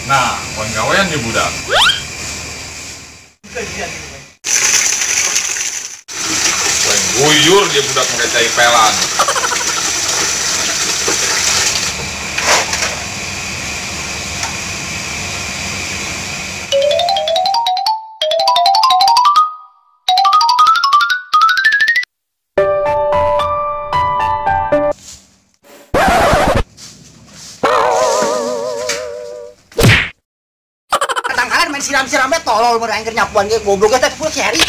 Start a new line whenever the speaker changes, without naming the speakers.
Nah, penggawean ya budak. Guyur dia budak pakai cai pelan.
Tangkalan main siram-siramnya tolol mereka nyapuan ge goblok teh full seri.